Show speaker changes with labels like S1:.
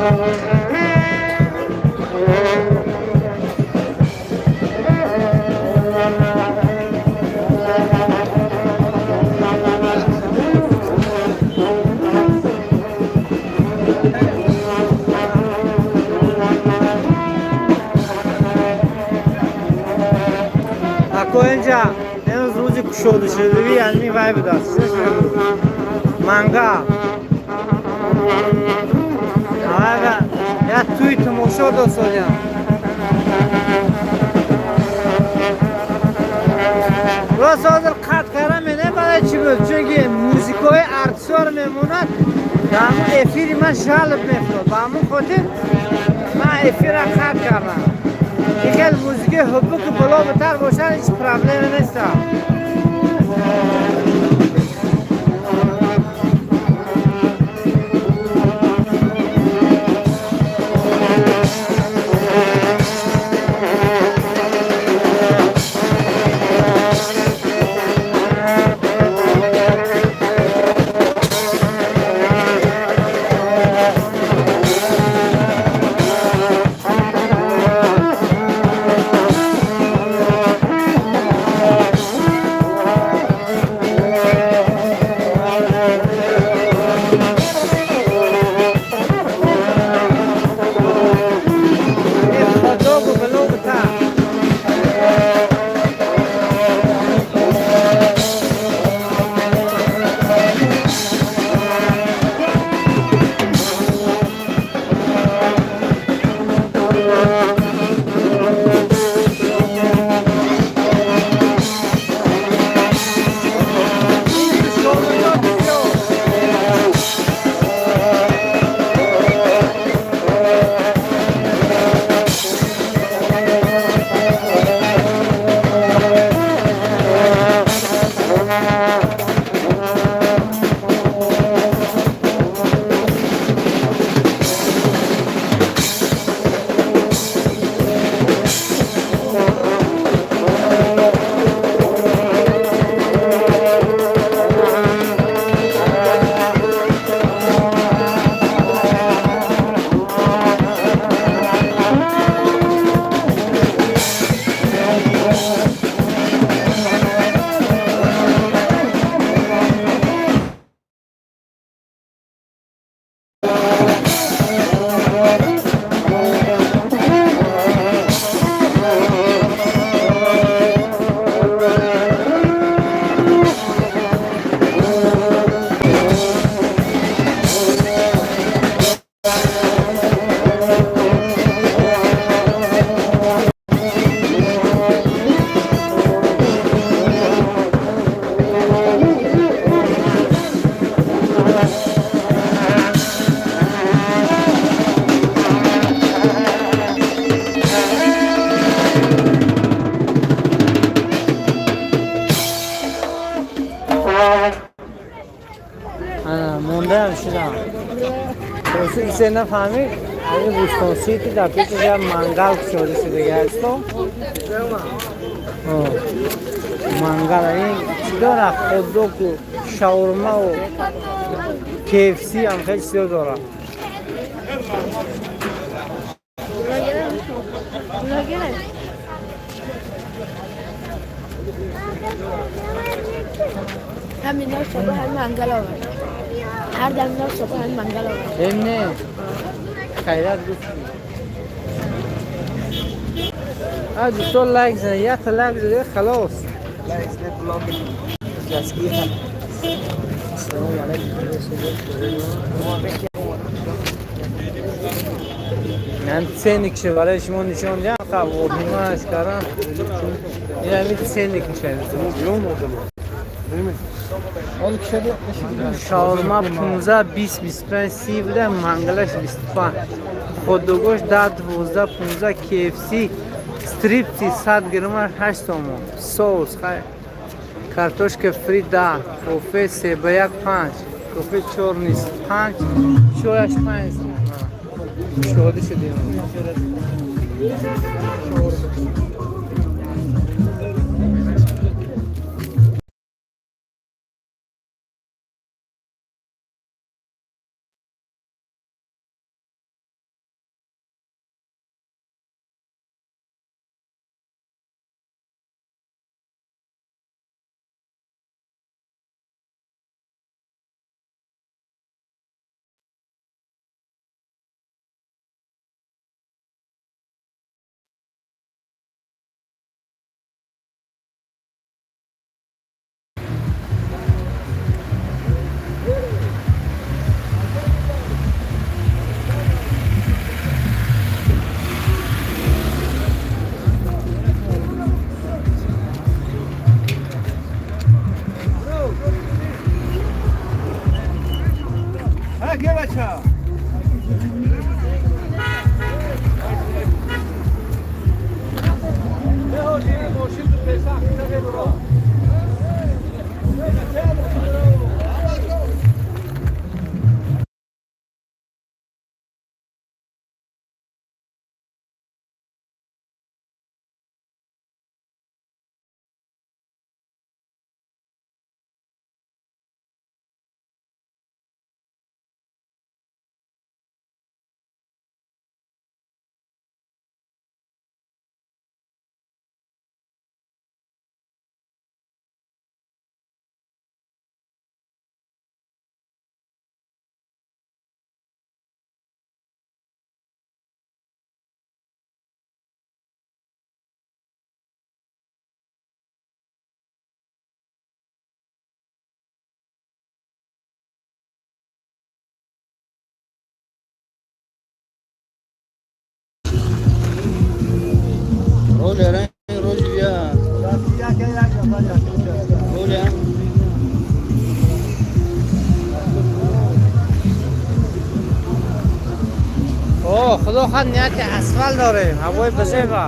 S1: Ако инҷа имрӯз рӯзи кушодашудавӣ ами вай будааст, мангал. Ага, як тӯи тамошо досодям. Рост, ҳозир қатъ карда мене. Барои чӣ буд? Чунки музикаҳои артисёр мемонад, дар ҳамун эфири ман жалб мефурод. Ба ҳамун хотир ман эфирра қатъ кардам. Ин хел музикаи ҳуббуку боло битар бошад, ҳеҷ проблема неста. Хотдогу боло битар. Ана, мондаам шудам. Рости, исе нафаҳмид, ами Бӯстон Сити дар пешаш як мангал кушода шудага аст. Мангал ин чӣ дора? Хотдогу, шаурмаву KFC ҳам хеле чизо дорад.
S2: Блогер. همینا صبح هم منگل آورد. هر دم اینا صبح هم منگل آورد.
S1: ем не, хайрат гуфти. А дӯстон, лайк зана, якта лайк зада, халос.
S3: Лайк зане, блог дастгир. Ассалому алайкум.
S1: Ман ценник ше барои шумо нишон диҳам. Хаб, обнимаш кардам. Ин ҳамин ценник мешавад. Шаурма 15, 20, 25, 30 буда, мангалаш 25, хотдогош 10, 12, 15, KFC стрипси 100 грамма 8 сомон, соус хай, картошка фри 10, кофе се ба як 5, кофе 4 низ 5, чояш 5 сомон. Шоди шудем. Оля ранг рӯзи бия. Оля. О, худо хад нияти асфалт дорем. Ҳавои базеба.